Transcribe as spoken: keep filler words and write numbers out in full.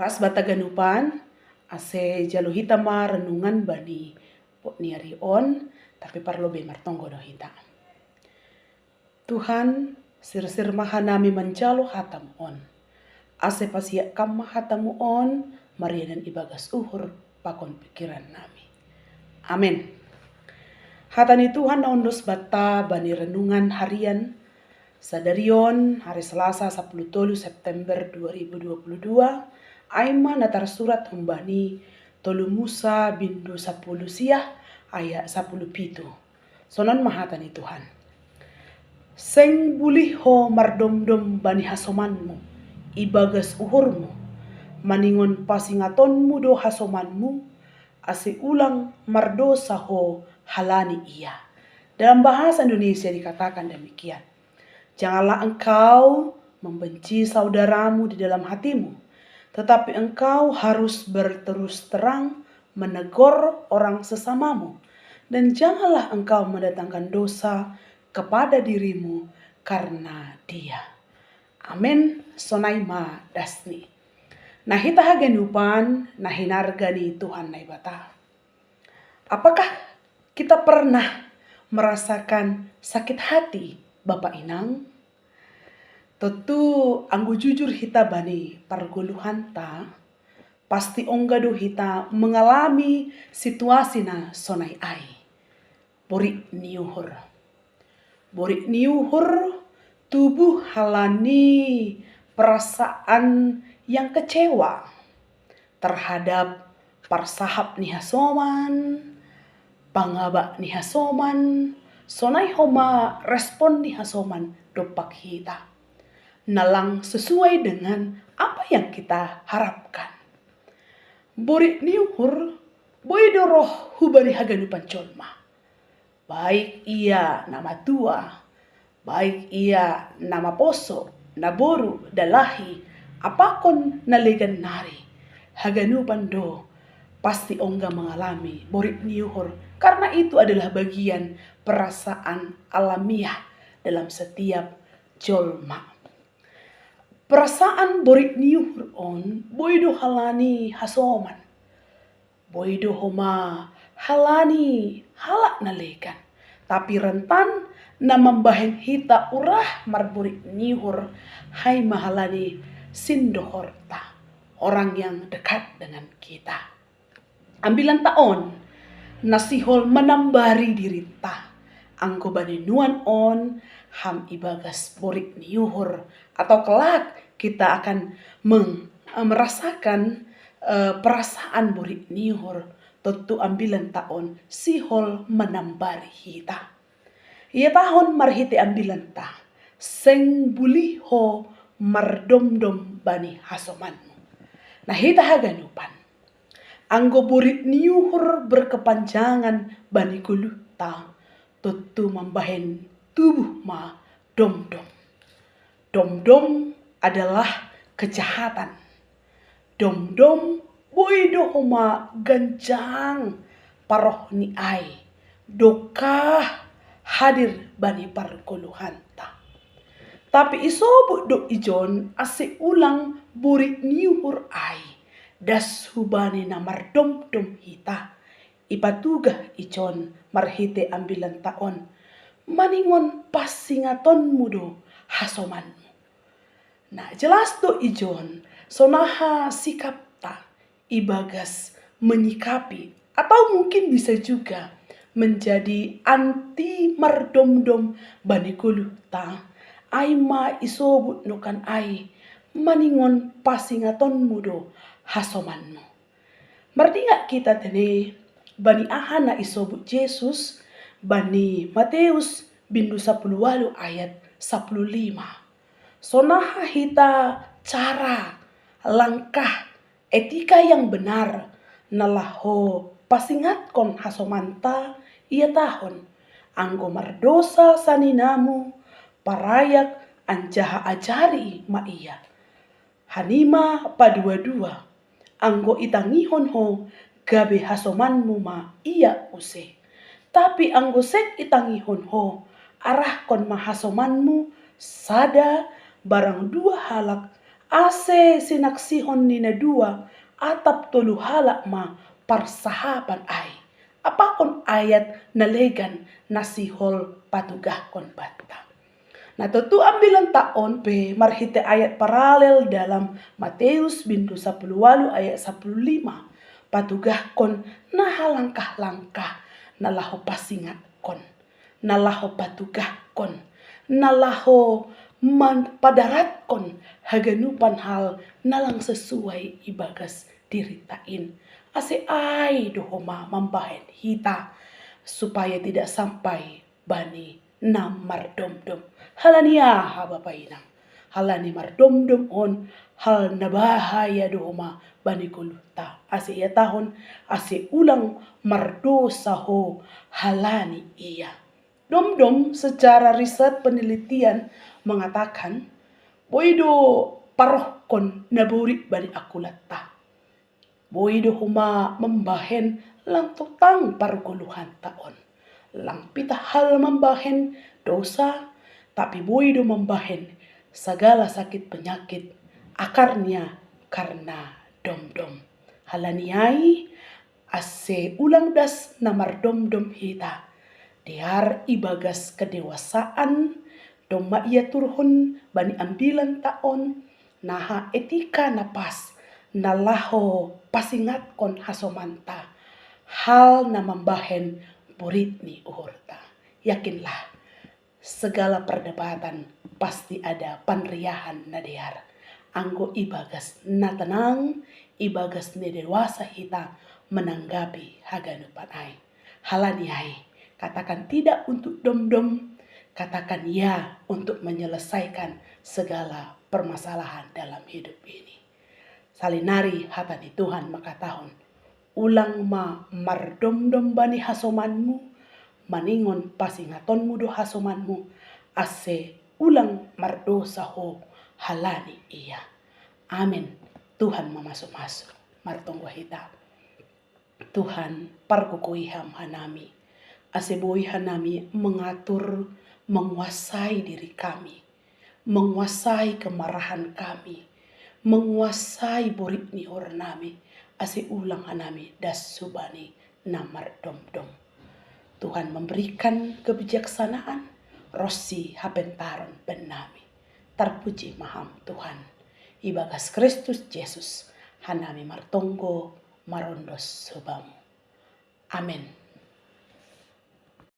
Ras bata ganupan, ase jalo hita ma renungan bani pok ni ari on, tapi parlobe martonggo do hita. Tuhan, sirsir ma hanami manjalo hatamu on. Ase pasiak kam ma hatamu on, marianan ibagas uhur pakon pikiran nami. Amin. Hata ni Tuhan na ondos bata bani renungan harian sadari on, hari Selasa, sapuluh tolu September dua ribu dua puluh dua, ai ma na tarsurat humbani tolu Musa bindu sapuluh sia ayat sapuluh pitu. Sonon ma hata ni Tuhan. Seng bulih ho mardomdom bani hasomanmu, ibagas uhurmu, maningon pasingatonmu do hasomanmu, ase ulang mardosa ho halani ia. Dalam bahasa Indonesia dikatakan demikian. Janganlah engkau membenci saudaramu di dalam hatimu, tetapi engkau harus berterus terang menegur orang sesamamu, dan janganlah engkau mendatangkan dosa kepada dirimu karena dia. Amin. Sonai ma dasni. Na hita haganupan na hinarga ni Tuhan Naibata. Apakah kita pernah merasakan sakit hati, Bapak Inang? Tontu anggo jujur hita bani pargoluhanta, pasti ongga do hita mengalami situasi na sonai ai. Borik ni uhur. Borik ni uhur tubuh halani perasaan yang kecewa terhadap parsahap ni hasoman, pangabak ni hasoman, sonai homa respon ni hasoman dompak hita. Na lang sesuai dengan apa yang kita harapkan. Borik ni uhur boi do roh hubani haganupan jolma. Baik ia na matua, baik ia na maposo, naboru, dalahi, apakon na legan nari, haganupan do pasti ongga mengalami borik ni uhur, karena itu adalah bagian perasaan alamiah dalam setiap jolma. Perasaan borik ni uhur on boi do halani hasoman, boi do homa halani halak na legan, tapi rentan na mambahen hita urah marborik ni uhur, ai ma halani sindohorta, orang yang dekat dengan kita. Ambilanta on na sihol manambari dirinta. Anggo bani nuan on, ham ibagas borik ni uhur, atau kelak kita akan meng-, merasakan eh, perasaan borik ni uhur, tontu ambilanta on sihol manambari hita. Iatahon marhite ambilanta, seng bulih ho mardomdom bani hasomanmu. Na hita haganupan, anggo borik ni uhur berkepanjangan bani goluhta, tontu mambahen tubuh ma domdom. Domdom adalah kejahatan. Domdom boi do homa ganjang paroh ni ai, dokah hadir bani pargoluhanta. Tapi isobut do ijon ase ulang borik ni uhur ai das hubani na mardomdom hita. Ipatugah ijon marhite ambilanta on, maningon pasingatonmu do hasomanmu. Na jelas do ijon sonaha sikapta ibagas menyikapi, atau mungkin bisa juga menjadi anti mardomdom bani goluhta, ai ma isobut nokan ai, maningon pasingatonmu do hasomanmu. Mardingat kita tene bani aha na isobut Jesus bani Mateus bindu sapuluh walu ayat sapuluh lima. Sonaha hita cara, langkah, etika yang benar na laho pasingatkon hasomanta iatahon, anggo mardosa saninamu, parayak anjaha ajari ma ia. Hanima paduadua, anggo itangihon ho gabe hasomanmu ma ia use. Tapi anggo seng itangihon ho, arahkon ma hasomanmu sada barang dua halak Ase sinaksihon ni na dua atap tolu halak ma parsahapan ai. Apakon ayat na legan na sihol patugahkon banta. Na tutu ambilan ta on pe marhite ayat paralel dalam Mateus bindu sapuluh walu ayat sapuluh lima. Patugahkon na halangkah-langkah na laho pasingatkon, na laho patugahkon, na laho man-, padaratkon haganupan hal na lang sesuai ibagas dirita in. Ase ai do homa mambahen hita supaya tidak sampai bani na mardomdom. Halani aha, Bapa Inang? Halani mardomdom on hal na bahaya do homa bani goluhta. Ase ihatahon, ase ulang mardosa ho halani ia. Domdom secara riset penelitian mengatakan, boi do parohkon na borit bani akulatta. Boi do homa mambahen lang totang pargoluhanta on. Lang pitah hal mambahen dosa, tapi boi do mambahen sagala sakit penyakit akarnya karna domdom. Halani ai, ase ulang das na mardomdom hita. Dear ibagas kedewasaan, domma iaturhon bani ambilan ta on, naha etika na pas, na laho pasingatkon hasomanta, hal na mambahen borit ni uhurta. Yakinlah, segala perdebatan pasti ada panriahan na dear. Anggo ibagas na tenang, ibagas na dewasa hita menanggapi haganupan ai. Halani ai, katakan tidak untuk domdom, katakan ya untuk menyelesaikan segala permasalahan dalam hidup ini. Salinari hata ni Tuhan mangkatahon, ulang ma mardomdom bani hasomanmu, maningon pasingatonmu do hasomanmu, ase ulang mardosa ho halani ia. Amen. Tuhan mamasu-masu. Martonggo hita. Tuhan, pargogoi Ham hanami, ase boi hanami mengatur, menguasai diri kami, menguasai kemarahan kami, menguasai borit ni uhurnami, ase ulang hanami das subani na mardomdom. Tuhan memberikan kebijaksanaan, ronsi hapentaron bannami. Tarpuji ma Ham Tuhan. Ibagas Kristus Jesus, hanami martonggo marondos sobamu. Amen.